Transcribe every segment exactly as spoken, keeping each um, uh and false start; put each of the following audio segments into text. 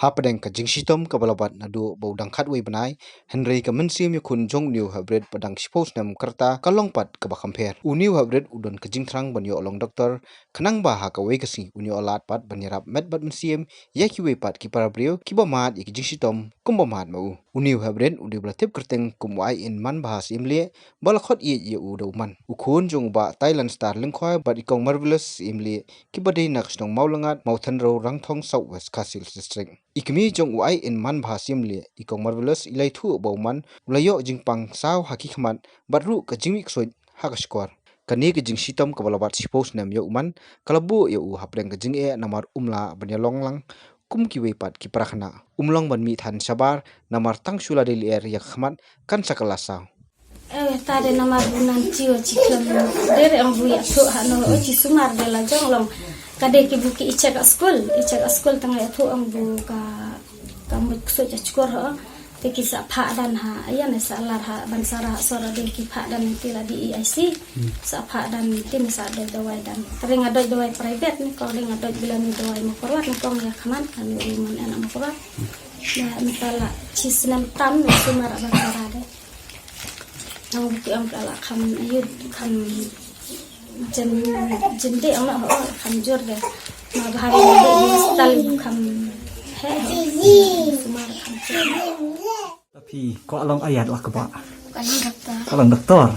Hapdeng ka jingshitom kaba la bat naduh ba u dang khatwei bnai, hynrei ka mynsiem ïakhun jong une u hapdeng ba dang shiphew snem ka rta ka long pat kaba kham pher. Une u hapdeng u don ka jingthrang ban ïoh long doktor, khnang ba ha kawei ka sngi un ïoh lad pat ban ïarap met bad mynsiem ïa kiwei pat ki para briew kiba mad ïa ki jingshitom kumba mad ma u. Une u hapdeng u dei ba la tip kyrteng kum u Ai In Manbha Syiemlieh, ba la khot ïeit ïa u da u man, u khun jong u Bah Thailand Star Lyngkhoi bad i Kong Marvelous Syiemlieh, kiba dei na ka shnong Mawlangat, Mawthanrew, Rangthong South West Khasi Hills District. I kmie jong u Ai In Manbha Syiemlieh, i Kong Marvelous, i la ïathuh ba u man u la ïoh jingpang saw ha ki khmat bad ruh ka jingmih ksuid ha ka shkor. Kane ka jingshitom kaba la bat shiphew snem ïa u man ka la buh ïa u hapdeng ka jingeh namar um lah ban ïalong lang kum kiwei pat ki para khynnah. Um long ban mih than shabar namar tang shu la dei lyer ïa ka khmat kan sa kylla saw. Eh, ta dei namar bu nan chi o chi khlem dei re ong bu ïathuh hano o chi sumar dei la jong long. Ka dei ki bu ki i check at school, i check at school tang ïathuh ong bu ka ka mut ksuid ha shkor ho. Te ki sa phah dan ha, ïa ne sa lar ha ban sara ha sor dei ki phah dan te la di E I C. Sa phah dan te ne sa doi dawai dan. Te ring a doi dawai private ne ko ring a doi bila ne dawai Mawkyrwat ne kong ïa khmat ka ne u man en a Mawkyrwat. Ïa ne ta la chi snem tam ne sumar a ban sara dei. Nang bukti ong ka la kham yut kham jen jen de ong la ho kham jur de. Ma bha de de hospital kham he ho. Sumar kham jur. Phi kwah long ayat la kaba. Kwah long doktor. Kwah long doktor.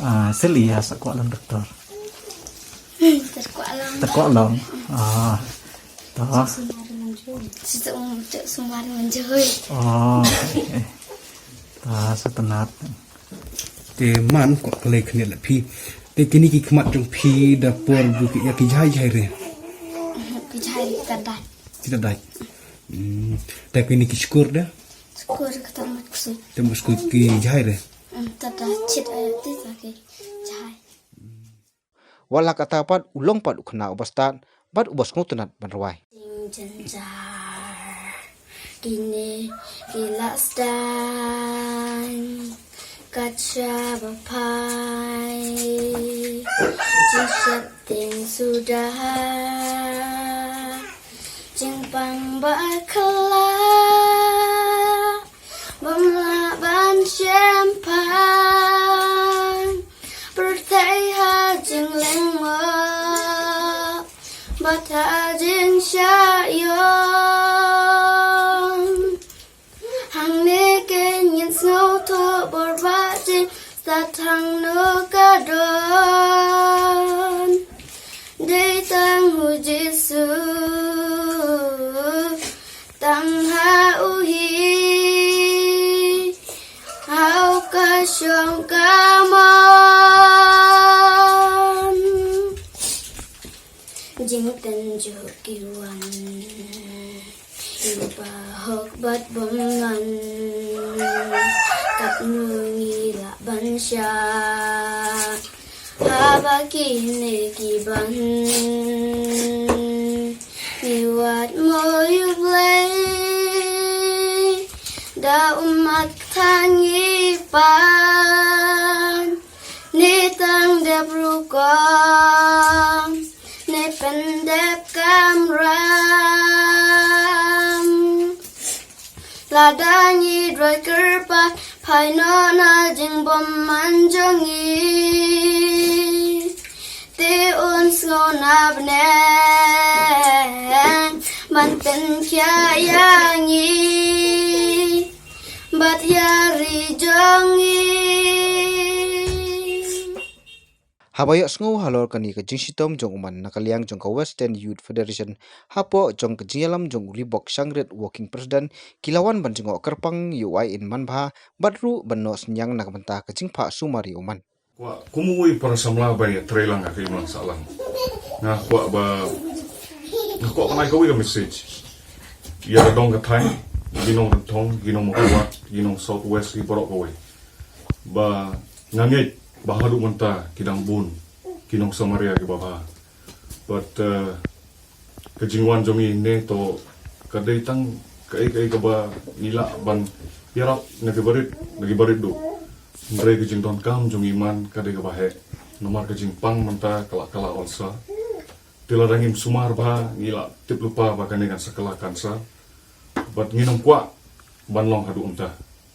Ah, seli ya sa kwah long doktor. Hmm, ter kwah long. Ter kwah long. Ah. Ta. Sumar manjoi. Situ um cek sumar manjoi. Ah. Ta sa tnat. Te man kwah kylli khyndiat la phi. Te kini ki khmat jong phi da por bu ki ïa ki jai jai re. Ki jai ta dai. Ki ta dai. Hmm. Te kini ki shkor da. Shkor ka ta mat ksut. Te mat ksut ki jai re. Hmm, ta dai chit ayat ti sa ki jai. Wat la katta pat u long pat u khynnah uba stad bad uba sngewtynnat ban rwai. Jynjar kine ki la sdang kat shaba phai. Jingsheptieng suda, jingpang ba khlaiñ. Bym lah ban shemphang pyrthei ha jingleh mo bad ha jingshah ïong. Hangne kein ngin sngewthuh bor ba jingstad hangno ka don. Dei tang u Jisu tang ha u hi ha u ka shong ka mon. Jingtynjuh ki wan, i ba hok bad bymman. Katno ngi lah ban shah haba kine ki ban. Ngi wad mo ïa u Blei da u mat tang ngi pan. Ne tang dep rukom, ne pyndep kamram. Lada ngi roi kyrpad, phai noh na jingbymman jong ngi. Te un sngew na bneng ban pynkhiah ïa ngi bad ïa ri jong ngi. Haba ïohsngew halor kane ka jingshitom jong u man na ka liang jong ka Western Youth Federation, hapoh jong ka jingïalam jong u Libok Shangrit, Working President, ki la wan ban jngoh kyrpang ïa u Ai In Manbha bad ruh ban noh synñiang na ka bynta ka jingphah sumar ïa u man. Kwah kum uwei u para samla ba ïatreilang ha ka imlang sahlang, nga kwah ba, nga kwah ban ai kawei ka message ïa ka dong ka thaiñ, ki nong Rangthong, ki nong Mawkyrwat, ki nong South West, ki baroh kawei, ba nga ngeit ba haduh mynta ki dang bun ki nong Samaria kiba bha. Bad, eh, ka jingwan jong ngi ne to ka dei tang kaei kaei kaba ngi lah ban ïarap na ki barit, na ki barit duh. Hynrei ka jingdonkam jong ngi man ka dei kaba heh. Namar ka jingpang mynta ka la, ka la olsa. Te lada ngim sumar bha ngi la tip lypa ba kane kan sa kylla cancer. Bad ngin ym kwah ban long haduh mynta,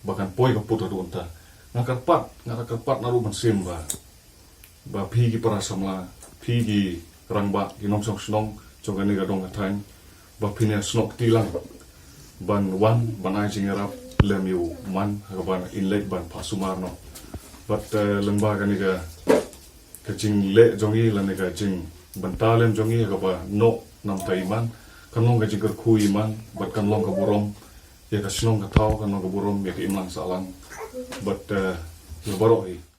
ba kan poi ka put haduh mynta. Nga kyrpad, nga kyrpad naduh mynsiem ba, ba phi ki para samla, phi ki rangbah, ki nongshong shnong jong kane ka dong ka thaiñ, ba phin ïa snoh kti lang ban wan ban ai jingïarap lem ïa u man ha kaba in leit ban phah sumar noh. Bad eh, lyngba kane ka ka jingleh jong ngi lane ka jingbynta lem jong ngi ha kaba noh namta ïa i man, kan long ka jingkyrkhu ïa i man bad kan long ka burom ïa ka shnong ka thaw, kan long ka burom ïa ka imlang sahlang bad eh, ïa baroh hi.